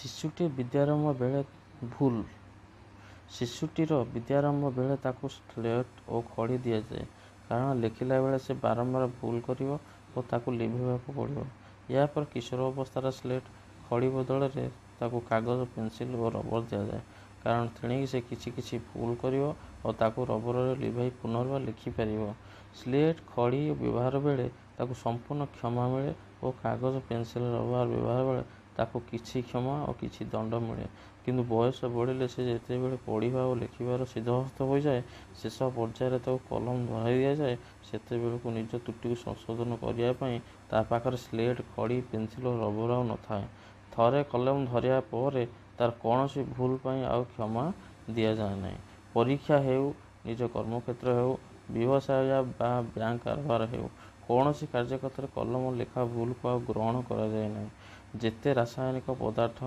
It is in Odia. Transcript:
ଶିଶୁଟି ବିଦ୍ୟାରମ୍ଭ ବେଳେ ଭୁଲ ଶିଶୁଟିର ବିଦ୍ୟାରମ୍ଭ ବେଳେ ତାକୁ ସ୍ଲେଟ୍ ଓ ଖଡ଼ି ଦିଆଯାଏ, କାରଣ ଲେଖିଲା ବେଳେ ସେ ବାରମ୍ବାର ଭୁଲ କରିବ ଓ ତାକୁ ଲିଭାଇବାକୁ ପଡ଼ିବ। ଏହାପରେ କିଶୋର ଅବସ୍ଥାରେ ସ୍ଲେଟ୍, ଖଡ଼ି ବଦଳରେ ତାକୁ କାଗଜ, ପେନ୍ସିଲ୍ ଓ ରବର ଦିଆଯାଏ, କାରଣ ତେଣିକି ସେ କିଛି କିଛି ଭୁଲ କରିବ ଓ ତାକୁ ରବରରେ ଲିଭାଇ ପୁନର୍ବାର ଲେଖିପାରିବ। ସ୍ଲେଟ୍, ଖଡ଼ି ବ୍ୟବହାର ବେଳେ ତାକୁ ସମ୍ପୂର୍ଣ୍ଣ କ୍ଷମା ମିଳେ ଓ କାଗଜ, ପେନ୍ସିଲ୍, ରବର ବ୍ୟବହାର ବେଳେ ତାକୁ କିଛି କ୍ଷମା ଓ କିଛି ଦଣ୍ଡ ମିଳେ। କିନ୍ତୁ ବୟସ ବଢ଼ିଲେ ସେ ଯେତେବେଳେ ପଢ଼ିବା ଓ ଲେଖିବାର ସିଦ୍ଧହସ୍ତ ହୋଇଯାଏ, ଶେଷ ପର୍ଯ୍ୟାୟରେ ତାକୁ କଲମ ଧରାଇ ଦିଆଯାଏ, ସେତେବେଳକୁ ନିଜ ତ୍ରୁଟିକୁ ସଂଶୋଧନ କରିବା ପାଇଁ ତା ପାଖରେ ସ୍ଲେଟ୍, ଖଡ଼ି, ପେନ୍ସିଲ୍ ଓ ରବର ଆଉ ନଥାଏ। ଥରେ କଲମ ଧରିବା ପରେ ତାର କୌଣସି ଭୁଲ ପାଇଁ ଆଉ କ୍ଷମା ଦିଆଯାଏ ନାହିଁ। ପରୀକ୍ଷା ହେଉ, ନିଜ କର୍ମକ୍ଷେତ୍ର ହେଉ, ବ୍ୟବସାୟ ବା ବ୍ୟାଙ୍କ କାରବାର ହେଉ, କୌଣସି କାର୍ଯ୍ୟକ୍ଷେତ୍ରରେ କଲମ ଲେଖା ଭୁଲକୁ ଆଉ ଗ୍ରହଣ କରାଯାଏ ନାହିଁ। ଯେତେ ରାସାୟନିକ ପଦାର୍ଥ